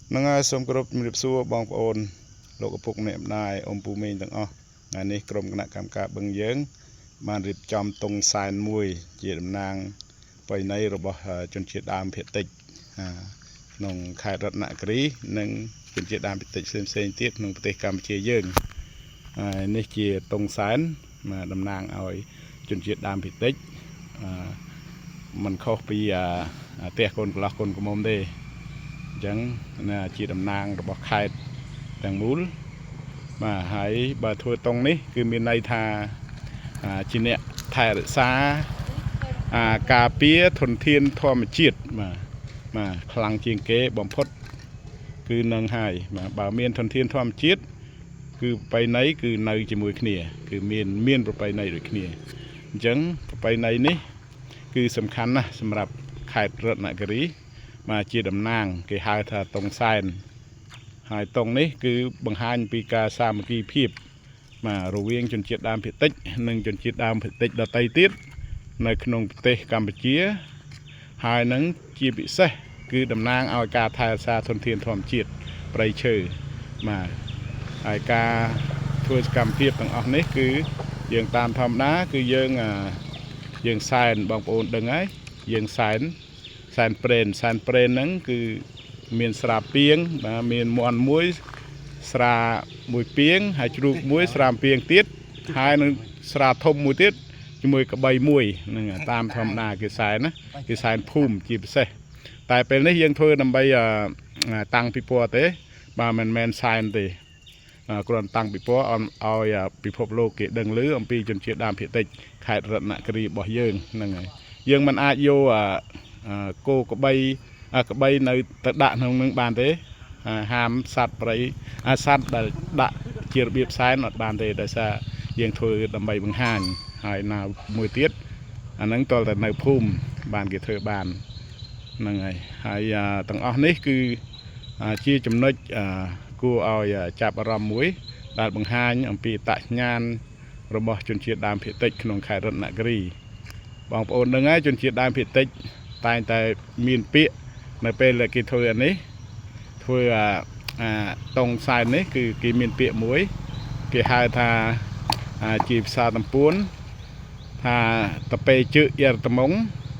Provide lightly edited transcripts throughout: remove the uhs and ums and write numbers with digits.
ហ្នឹងហើយសូមគោរពជំរាបសួរបងប្អូនលោកឪពុកអ្នកម្ដាយអ៊ំពូមីងទាំងអស់ថ្ងៃនេះក្រុមគណៈកម្មការបឹងយើង បានរៀបចំតុងសែនមួយ ជាតំណាងប្រពៃណីរបស់ជនជាតិដើមភាគតិចអាក្នុងខេត្តរតនគិរីនិងជនជាតិដើមភាគតិចផ្សេងផ្សេងៗទៀតក្នុងប្រទេសកម្ពុជាយើងហើយនេះជាតុងសែនមកតំណាងឲ្យជនជាតិដើមភាគតិចអឺមិនខុសពីអាផ្ទះកូនកន្លោះកូនក្រមុំទេ អញ្ចឹងណាជាតំណាងរបស់ខេត្តទាំងមូលបាទហើយបើធ្វើតុងនេះ គឺមានន័យថាជាអ្នកថែរក្សាការពារធនធានធម្មជាតិបាទបាទខ្លាំងជាងគេបំផុតគឺនឹងហើយបាទបើមានធនធានធម្មជាតិគឺប្រពៃណីគឺនៅជាមួយគ្នា គឺមានមានប្រពៃណីដូចគ្នាអញ្ចឹងប្រពៃណីនេះ គឺសំខាន់ណាស់សម្រាប់ខេត្តរតនគិរី បាទជាតំណាង គេហៅថាតុងសែនហើយតុងនេះគឺបង្ហាញពីការសាមគ្គីភាពបាទរវាងជនជាតិដើមភាគតិច និងជនជាតិដើមភាគតិចដទៃទៀតនៅក្នុងប្រទេសកម្ពុជា ហើយនឹងជាពិសេសគឺតំណាងឲ្យការថែរក្សាធនធានធម្មជាតិព្រៃឈើបាទហើយការធ្វើសកម្មភាពទាំងអស់នេះគឺយើងតាមធម្មតាគឺយើងយើងសែនបងប្អូនដឹងហើយយើងសែន សែនព្រេនសែនព្រេនហ្នឹងគឺមានស្រាពីងបាទមានមន់មួយស្រាមួយពីងហើយជ្រូកមួយស្រាពីងទៀតហើយនឹងស្រាធំមួយទៀតជាមួយក្បីមួយហ្នឹងតាមធម្មតាគេសែនណាគេសែនភូមិជាពិសេសតែពេលនេះយើងធ្វើដើម្បីតាំងពិព័រណ៍ទេ បាទមិនមែនសែនទេបាទគ្រាន់តាំងពិព័រណ៍ឲ្យពិភពលោកគេដឹងឮអំពីជនជាតិដើមភាគតិចខេត្តរតនគិរីរបស់យើងហ្នឹងហើយយើងមិនអាចយកគោក្បីក្បីនៅទៅដាក់ក្នុងនឹងបានទេហាមសត្វព្រៃសត្វដែលដាក់ជារបៀបសែនអត់បានទេដោយសារយើងធ្វើដើម្បីបង្ហាញហើយណាមួយទៀតអាហ្នឹងតើតែនៅភូមិបានគេធ្វើបានហ្នឹងហើយហើយទាំងអស់នេះគឺជាចំណុចគួរឲ្យចាប់អារម្មណ៍មួយ ដែលបង្ហាញអំពីអត្តសញ្ញាណរបស់ជនជាតិដើមភាគតិចក្នុងខេត្តរតនគិរីបងប្អូនដឹងហើយជនជាតិដើមភាគតិចតែងតែមានពាក្យនៅពេលដែលគេធ្វើអានេះធ្វើអាតុងសែននេះគឺគេមានពាក្យមួយគេហៅថាជាភាសាតំពួនថាតពេជឹកយរតមុង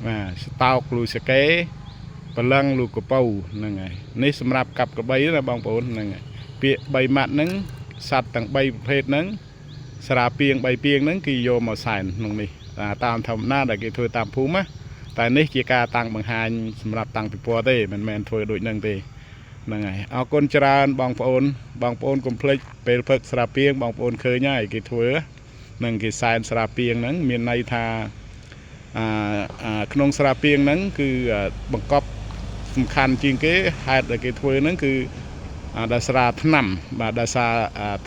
បាទស្តោកលូសកេបលឹងលូកពៅហ្នឹងហើយនេះសម្រាប់កាប់ក្បីណាបងប្អូនហ្នឹងហើយពាក្យ3ម៉ាត់ហ្នឹងសត្វទាំង3ប្រភេទហ្នឹងស្រាពីង3ពីងហ្នឹងគេយកមកសែនក្នុងនេះតាមធម្មតាដែលគេធ្វើតាមភូមិណាតែនេះជាការតាំងបង្ហាញសម្រាប់តាំងពិព័រណ៍ទេមិនមែនធ្វើដូចហ្នឹងទេហ្នឹងហើយអរគុណច្រើនបងប្អូនបងប្អូនកុំភ្លេចពេលផឹកស្រាពីងបងប្អូនឃើញហើយគេធ្វើនឹងគេសែនស្រាពីងហ្នឹងមានន័យថាក្នុងស្រាពីងហ្នឹងគឺបង្កប់សំខាន់ជាងគេហេតុដែលគេធ្វើហ្នឹងគឺដោយស្រាថ្នាំបាទដោយសារ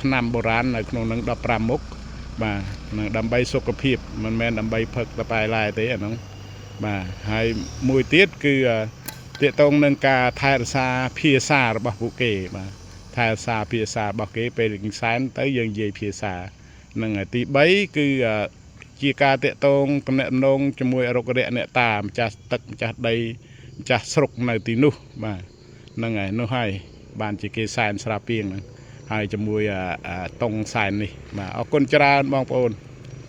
ថ្នាំបុរាណនៅក្នុងនឹង15មុខបាទនឹងដើម្បីសុខភាពមិនមែនដើម្បីផឹកតប៉ែឡែទេអាហ្នឹងបាទហើយមួយទៀតគឺទាក់ទងនឹងការថែរក្សាភាសារបស់ពួកគេបាទថែរក្សាភាសារបស់គេពេលសែនទៅយើងនិយាយភាសានឹងទី3គឺជាការទាក់ទងតំណែងជាមួយអរុក្រិយអ្នកតាម្ចាស់ទឹកម្ចាស់ដីម្ចាស់ស្រុកនៅទីនោះបាទហ្នឹងហើយនោះហើយបានជាគេសែនស្រាពីងហ្នឹងហើយជាមួយតុងសែននេះបាទអរគុណច្រើនបងប្អូន។